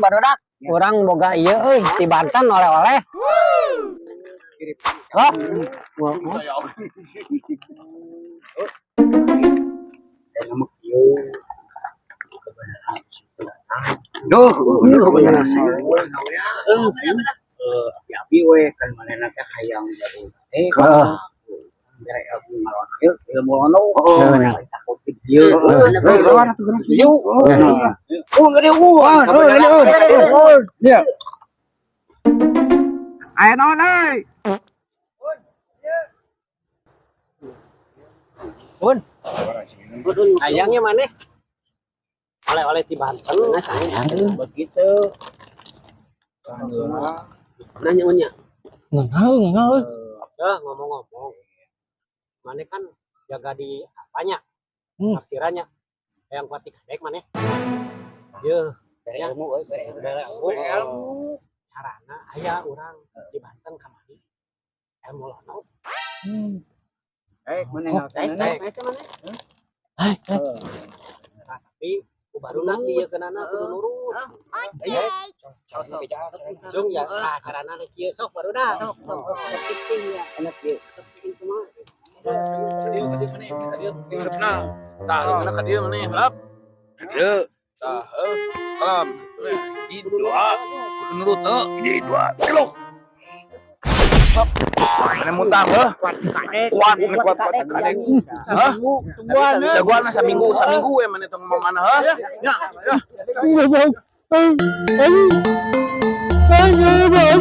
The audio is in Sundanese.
Barudak. Urang boga ieu euy di Banten oleh-oleh. Oh. Duh, duh, bener. Eh, api-api we kan manehna teh hayang jago. Eh, Heeh. mere ilmu ngalawan ieu, ilmu anu. Bener. Takut ieu. Heeh, atuh geus. Yuk. Oh, gede uang. Oh, gede uang. Ya. Aya naon euy? Bun. Hayangnya maneh? Oleh-oleh di Banten. Begitu. Nanya unya. Ngeunah, ngeunah euy. Eh, ngomong-ngomong. Maneh kan jaga di apanya? Parkirannya. Yang kuat dikadek maneh. Yeuh, Bere ilmu euy, bere ilmu. Bere ilmu. Carana aya urang di Banten kamari. Ilmu lono. Eh, mana Oh, Naik, naik, naik ke mana? Nah, tapi ku barudak ieu keunana kudu nurut. Jung ya, ah, carana teh kieu sok barudak. Sok, sok, sok, penting ya. Enak ieu. Penting kumaha? Nah, tah leungeunna ka dieu maneh, lap. Ka dieu. Tah, heuh. Kalam. Hiji, dua, kudu nurut heuh. Hiji, dua, tilu. Maneh muntah heuh. Kuat, kuat, kuat kadek. Hah? Jagoan mah saminggu, saminggu we maneh tong ngomong mana heuh. Ya, ya. Bang. Bang. Bang. Bang.